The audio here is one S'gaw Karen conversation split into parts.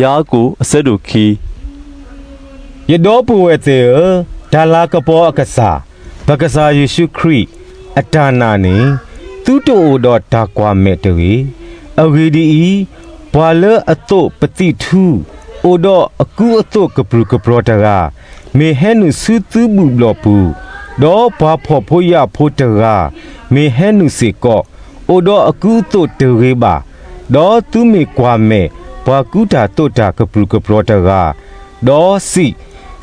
ယၤကိာ် အဆၢဒိၣ်ခံ. ယဒီပုၢ်ဝဲၢ်သ့ၣ်ဧၢ, တၢ်လၤကပီၤအကစၢ်, ပကစၢ်ယ့ၣ်ၡူးခရံာ်အတၢ်နာ်န့ၣ်, သုတအိၣ်ဒီးတၢ်ကွၢ်မဲာ်တဂ့ၤ. အဂ့ၢ်ဒ်အံၤ, ပှၤလၢအသိးပသံၣ်ထူ, အိၣ်ဒီးအကူအသိးကပြုၢ်ကပြီၤတဂၤ, မ့ၢ်ဟဲနုာ်ဆူသုဘူၣ်ဘျီၣ်ပူၤ, ဒီးပှၤဖှီၣ်ဖိယာ်ဖိတဂၤ, မ့ၢ်ဟဲနုာ်စ့ၢ်ကီး, အိၣ်ဒီးအကူအသိးတဂ့ၤဘၣ်, ဒီးသုမ့ၢ်ကွၢ်မဲာ်ပှၤကူတၢ်သိးတၢ်ကပြုၢ်ကပြီၤတဂၤ, ဒီးစံး,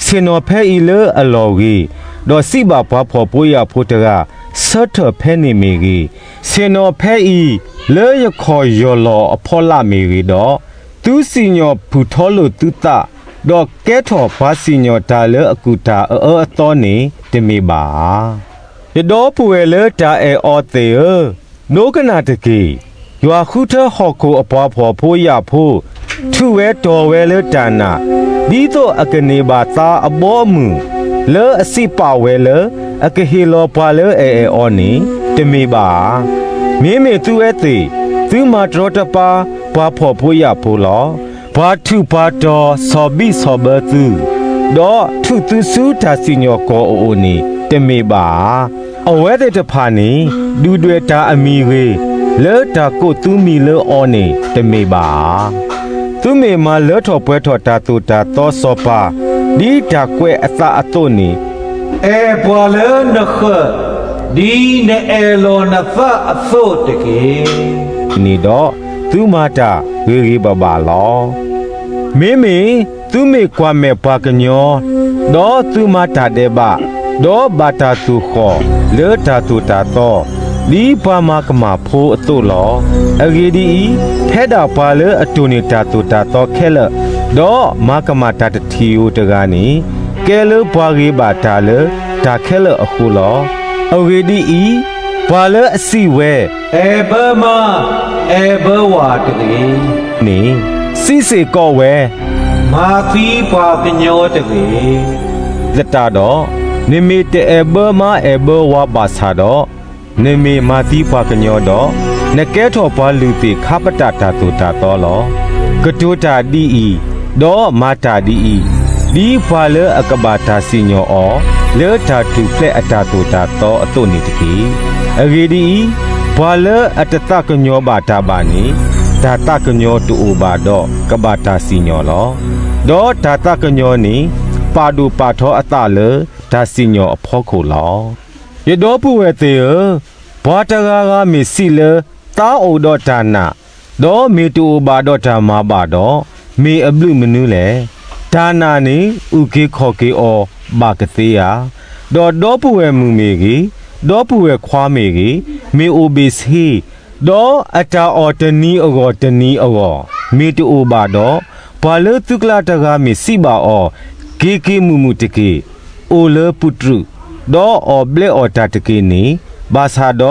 ဆ့ၣ်နီၤဖဲအံၤလၢအလီၢ်ဂ့ၤ, ဒီးစံးဘၣ်ပှၤဖှီၣ်ဖိယာ်ဖိတဂၤ, ဆၢထၢၣ်ဖဲန့ၣ်မ့ၢ်ဂ့ၤ, ဆ့ၣ်နီၤဖဲအံၤလၢယခီၣ်ယီၢ်လီၤအဖီလာ်မ့ၢ်ဂ့ၤဒီး, သုစံၣ်ညီၣ်ဖုၣ်ထီလိာ်သုသး, ဒီးကဲထီၣ်ပှၤစံၣ်ညီၣ်တၢ်လၢအကူၣ်တၢ်အအၢအသီန့ၣ် တမ့ၢ်ဘၣ်ဧါ. ယဒီပုၢ်ဝဲၢ်လၢတၢ်အဲၣ်အီၤသ့ၣ်ဧၢ, ဒိကနၣ်တက့ၢ်. ယွၤဃုထၢဟီၣ်ခိၣ်အပှၤဖှီၣ်ဖိယာ်ဖိ, ထုးဝဲတီၢ်ဝဲလၢတၢ်နာ်, ဒ်သိးအကန့ၢ်ဘၣ်သါအဘီအမုၢ်, လၢအစံးပာ်ဝဲလၢ အကဟ့ၣ်လီၤပှၤလၢအအဲၣ်အီၤန့ၣ် တမ့ၢ်ဘၣ်ဧါ. မ့မ့ၢ်သုဝဲသ့ၣ်, သုမၤတရီတပါပှၤဖှီၣ်ဖိယာ်ဖိလီၤ. ပှၤထုးပှၤတီၢ်ဆီၣ်ဘံၣ်ဆီၣ်ဘၢသု, ဒီးထုးသုဆူတၢ်စံၣ်ညီၣ်ကွီၢ်အအိၣ်န့ၣ် တမ့ၢ်ဘၣ်ဧါ. အဝဲသ့ၣ်တဖၣ်န့ၣ် ဒုၣ်ဒွဲၣ်တၢ်အမံၤဂ့ၤ, လၢတၢ်ကိးသုမံၤလၢအီၤန့ၣ် တမ့ၢ်ဘၣ်ဧါ. သုမ့ၢ်မၤလၢထီၣ်ပှဲၤထီၣ်တၢ်သိၣ်တၢ်သီစီၤပၤ, ဒ်တၢ်ကွဲးအသးအသိးန့ၣ်, အဲၣ်ပှၤလၢနဃၢၤ, ဒ်နအဲၣ်လီၤနသးအသိးတက့ၢ်. န့ၣ်ဒီး, သုမၤတၢ်ဂ့ၤဂ့ၤဘၣ်ဘၣ်လီၤ. မ့မ့ၢ်သုမ့ၢ်ကွၢ်မဲာ်ပှၤကညီ, ဒီးသုမၤတၢ်ဒဲးဘး, ဒီးဘၣ်တၢ်သူၣ်ဃီၣ်လၢတၢ်သိၣ်တၢ်သီ, ဒ်ပှၤမၤကမၣ်ဖိအသိးလီၤ. အဂ့ၢ်ဒ်အံၤ, ဖဲဒၣ်ပှၤလၢအတိၢ်န့ၢ်တၢ်သိၣ်တၢ်သီခဲလၢာ်, ဒီးမၤကမၣ်တၢ်တထံၣ်ဧိၤတဂၤန့ၣ်, ကဲလၢပှၤဂ့ၤဘၣ်တၢ်လၢတၢ်ခဲလၢာ်အဃိလီၤ. အဂ့ၢ်ဒ်အံၤ, ပှၤလၢအစံးဝဲ, အဲၣ်ဘၢမါ, အဲၣ်ဘၢဝၤတဂ့ၤန့ၣ်, စံးစ့ၢ်ကီးဝဲ, မၤသံပှၤကညီတဂ့ၤ. သတးဒီး, နမ့ၢ်တအဲၣ်ဘၢမါအဲၣ်ဘၢဝၤဘၣ်ဆၣ်ဒီး, နမ့ၢ်မၤသံပှၤကညီဒီး, နကဲထီၣ်ပှၤလုၢ်သ့ၣ်ခါပတာ်တၢ်သိၣ်တၢ်သီလီၤ. ကတိၤတၢ်ဒ်အံၤ, ဒီးမၤတၢ်ဒ်အံၤ, ဒ်ပှၤလၢအကဘၣ်တၢ်စံၣ်ညီၣ်အီၤ, လၢတၢ်ထူၣ်ဖျဲးအတၢ်သိၣ်တၢ်သီအသိးန့ၣ်တက့ၢ်. အဂ့ၢ်ဒ်အံၤ, ပှၤလၢအတသးကညီၤဘၣ်တၢ်ဘၣ်န့ၣ်, တၢ်သးကညီၤတအိၣ်ဘၣ်ဒီးကဘၣ်တၢ်စံၣ်ညီၣ်လီၤ. ဒီးတၢ်သးကညီၤန့ၣ်, ပာ်ဒိၣ်ပာ်ထီအသးလၢတၢ်စံၣ်ညီၣ်အဖီခိၣ်လီၤ. ယဒီပုၢ်ဝဲၢ်သ့ၣ်ဧၢ, ပှၤတဂၤဂၤမ့ၢ်စံးလၢသးအိၣ်ဒီးတၢ်နာ်, ဒီးမ့ၢ်တအိၣ်ဘၣ်ဒီးတၢ်မၤဘၣ်ဒီး, မ့ၢ်အဘျုးမနုၤလဲၣ်. တၢ်နာ်န့ၣ်အုၣ်က့ၤခီၣ်က့ၤအီၤဘၣ်ကသ့ဧါ. ဒီးဒီပုၢ်ဝဲၢ်မုၣ်မ့ၢ်ဂ့ၤ, ဒီပုၢ်ဝဲၢ်ခွါမ့ၢ်ဂ့ၤ, မ့ၢ်အိၣ်ဘ့ၣ်ဆ့, ဒီးအတၢ်အီၣ်တနံၤအဂီၢ်တနံၤအဂီၢ်, မ့ၢ်တအိၣ်ဘၣ်ဒီး, ပှၤလၢသုကျါတဂၤမ့ၢ်စံးဘၣ်အီၤ, က့ၤက့ၤမုာ်မုာ်တက့ၢ်, အိၣ်လၢပူၤတြူး, ဒီးအီၣ်ဘျဲအီၣ်တၢ်တက့ၢ်န့ၣ်, ဘၣ်ဆၣ်ဒီး,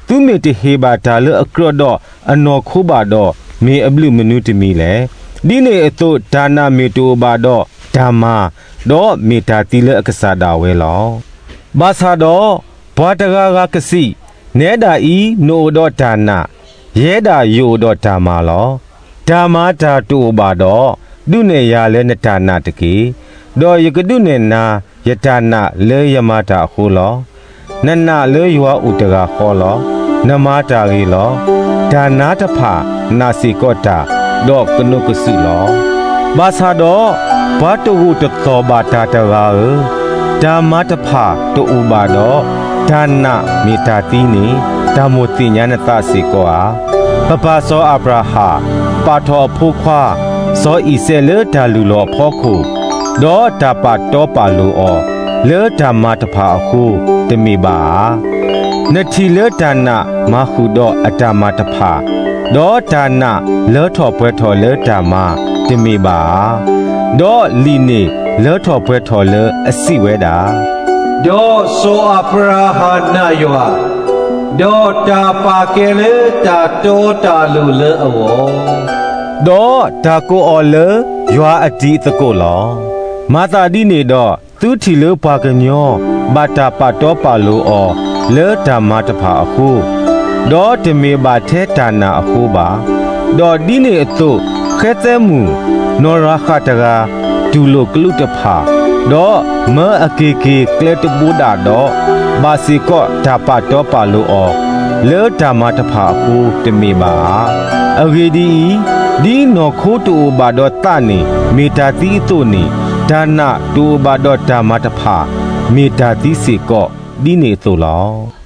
သုမ့ၢ်တဟ့ၣ်ဘၣ်တၢ်လၢအကြၢးဒီးအနီၢ်ခိဘၣ်ဒီး, မ့ၢ်အဘျုးမနုၤတမံၤလဲၣ်. ဒ်န့ၣ်အသိးတၢ်နာ်မ့ၢ်တအိၣ်ဘၣ်ဒီးတၢ်မၤ, ဒီးမ့ၢ်တၢ်သံလၢအကစၢ်ဒၣ်ဝဲလီၤ. ဘၣ်ဆၣ်ဒီး, ပှၤတဂၤဂၤကစံး, နဲဒၣ်အံၤ, နအိၣ်ဒီးတၢ်နာ်, ယဲဒၣ်ယအိၣ်ဒီးတၢ်မၤလီၤ. တၢ်မၤတၢ်တအိၣ်ဘၣ်ဒီး, ဒုးနဲၣ်ယၤလၢနတၢ်နာ်တက့ၢ်. ဒီးယကဒုးနဲၣ်နၤ, ယတၢ်နာ်လၢယမၤတၢ်အဃိလီၤ. နနာ်လၢယွၤအိၣ်တဂၤဃီလီၤ. နမၤတၢ်ဂ့ၤလီၤ. တၢ်နါတဖၣ်နာ်စ့ၢ်ကီးတၢ်, ဒီးကနိးကစုာ်လီၤ. ဘၣ်ဆၣ်ဒီး, ပှၤတဂိာ်တသီၣ်ဘၣ်တၢ်တဂၤဧၢ, တၢ်မၤတဖၣ်တအိၣ်ဘၣ်ဒီး, တၢ်နာ်မ့ၢ်တၢ်သံန့ၣ်, တၢ်မိၣ်သ့ၣ်ညါနသးစ့ၢ်ကီးဧါ. ပပၢ်စီၤအၤဘြၤဟၣ်, ပာ်ထီၣ်အဖိခွါ, စီၤအံၤစဲးလၢတၢ်လုၢ်လီၢ်အဖီခိၣ်, ဒီးတၢ်ပာ်တီပာ်လိၤအီၤ, လၢတၢ်မၤတဖၣ်အဃိ, တမ့ၢ်ဘၣ်ဧါ. နထံၣ်လၢတၢ်နာ်မၤဃုာ်ဒီးအတၢ်မၤတဖၣ်, ဒီးတၢ်နာ်လၢထီၣ်ပှဲၤထီၣ်လၢတၢ်မၤ, တမ့ၢ်ဘၣ်ဧါ. ဒီးလံာ်န့ၣ်လၢထီၣ်ပှဲၤထီၣ်လၢအစံးဝဲဒၣ်, ဒီးစီၤအၤဘြၤဟၣ်နာ်ယွၤ, ဒီးတၢ်ပာ်ကဲလၢတၢ်တီတၢ်လိၤလၢအဂီၢ်, ဒီးတၢ်ကိးအီၤလၢယွၤအတံၤသကိးလီၤ. မၤသးဒ်န့ၣ်ဒီး, သုထံၣ်လၢပှၤကညီဘၣ်တၢ်ပာ်တီပာ်လိၤအီၤလၢတၢ်မၤတဖၣ်အဃိ, ဒီးတမ့ၢ်ဘၣ်ထဲတၢ်နာ်အဃိဘၣ်. ဒီးဒ်န့ၣ်အသိး, ဖဲသၢမုၢ် နီၢ်ရၤဃၣ်တဂၤ တူၢ်လိာ်ကလူးတဖၣ်, ဒီးမၢအက့ၤက့ၤကျဲတဘိဒၣ်ဒီး ဘၣ်စ့ၢ်ကီးတၢ်ပာ်တီပာ်လိၤအီၤ လၢတၢ်မၤတဖၣ်အဃိတမ့ၢ်ဘၣ်ဧါ. အဂ့ၢ်ဒ်အံၤ, ဒ်နီၢ်ခိတအိၣ်ဘၣ်ဒီးသးန့ၣ် မ့ၢ်တၢ်သံအသိးန့ၣ်, တၢ်နာ်တအိၣ်ဘၣ်ဒီးတၢ်မၤတဖၣ် မ့ၢ်တၢ်သံစ့ၢ်ကီး ဒ်န့ၣ်အသိးလီၤ.